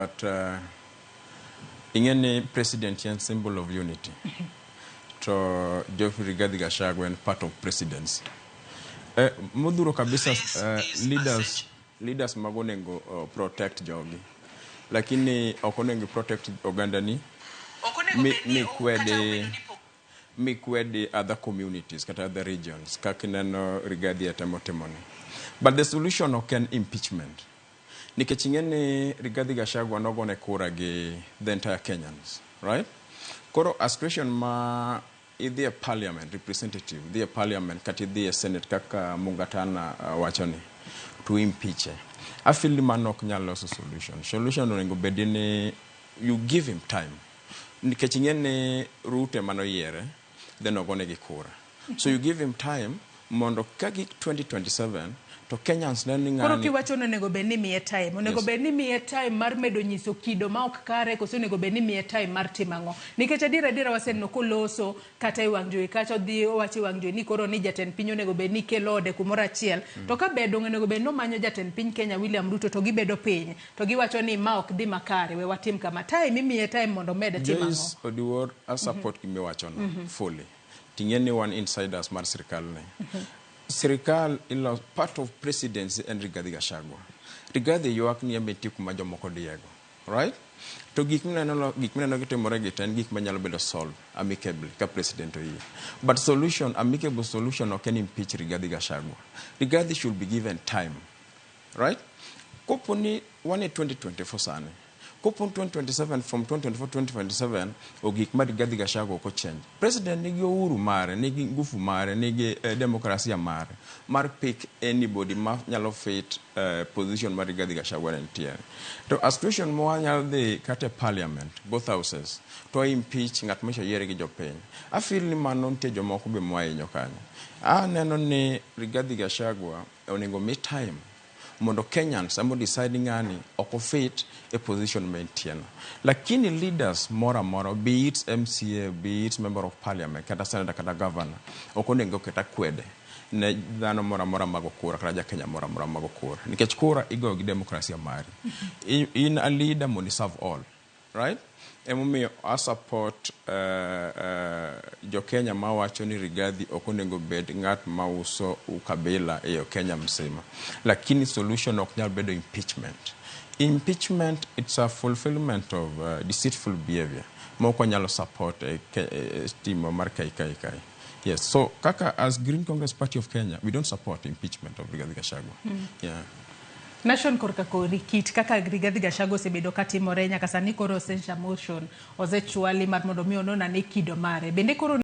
But ing'e ni president en symbol of unity. To Geoffrey Rigathi Gachagua en part of presidency. Modhuro kabisa leaders mago onego protect jogi. Lakini ok onego protect ogandani mi kwede mikwedi other communities kata other regions kaka ineno Rigathi atemo timoni. But the solution ok en impeachment. Nikech ing'e ni Rigathi Gachagua nogone kura gi the entire Kenyans, right? Koro a situation ma idhi e parliament, representative, idhi e parliament kata idhi e senate kaka Mungatana wacho ni, to impeach. I feel ni mano ok nyal loso solution. Solution onego bed ni you give him time. Nikech ing'e ni Ruto ema noyiere, then ogone gi kura. So you give him time mondo ka gik 2027 to Kenyans ne ni Koro ng'ani kiwacho ni onego bed ni miye time, onego bed ni miye time mar medo nyiso kido ma ok kare, koso onego bed ni miye time mar timo ang'o? Nikech adier adiera waseneno koloso kata e wang' jowi kacha odhi owacho e wang' jowi ni koro ni jatend piny onego bed ni kelo ode kumoro achiel. To ka ber dong' onego bed ni omanyo jatend piny Kenya William Ruto to gibedo piny to giwacho ni ma ok dhi makare, we watim kama. Time imiye time mondo omed timo ang'o? Joyce Odiwuor, a support gimiwachono fully. Ting'e ni wan insiders mar sirikal ni. Sirikal ilo part of presidency en Rigathi Gachagua. Rigathi ywak ni en nitie kuma jomoko diyego. Right? To gik mineno gitimore gi te en gik manyalo bedo solved amicably ka president oyie. But solution, amicable solution ok en impeach Rigathi Gachagua. Rigathi should be given time. Right? Kopo ni wan e 2024 sani. Kopo ni 2027, from 2024 2027 ogik ma Rigathi Gachagua ok ochange. President nigi uhuru mare, nigi nguvu mare, nigi demokrasia mare mar pick anybody ma nyalo fit position mar Rigathi Gachagua ne nitiere. To a situation ma wanyalo dhi kata e parliament, both houses, to impeach ng'at mocha yiere gi jopiny. I feel ni mano nitie jomoko be mohinyo kanyo. Aneno ni Rigathi Gachagua onego mi time mondo Kenyans emo decide ni ng'ani ok ofit e position ma entie no. Lakini leaders moro amora, be it MCA, be it member of parliament, kata senator, kata governor, ok onego oket akwede ne dhano moro amora mago kura kata ja Kenya moro amora mago kura. Nikech kura igoyo gi demokrasia mari. In a leader mondo i serve all. Right? Emomiyo a support jo Kenya mawacho ni Rigathi ok onego bed ng'at mauso ukabila e Kenya msima. Lakini solution ok nyal bedo impeachment. Impeachment, it's a fulfillment of deceitful behavior. Ma ok wanyalo support e timo mar kai kai kai. Yes, so kaka as Green Congress Party of Kenya, we don't support impeachment of Rigathi Gachagua. Yeah. Nation korka kori kit kaka Rigathi Gachagua osebedo katimore nyaka sani koro censure motion osechwali mar mondo mi onon ane kido mare. Bende koro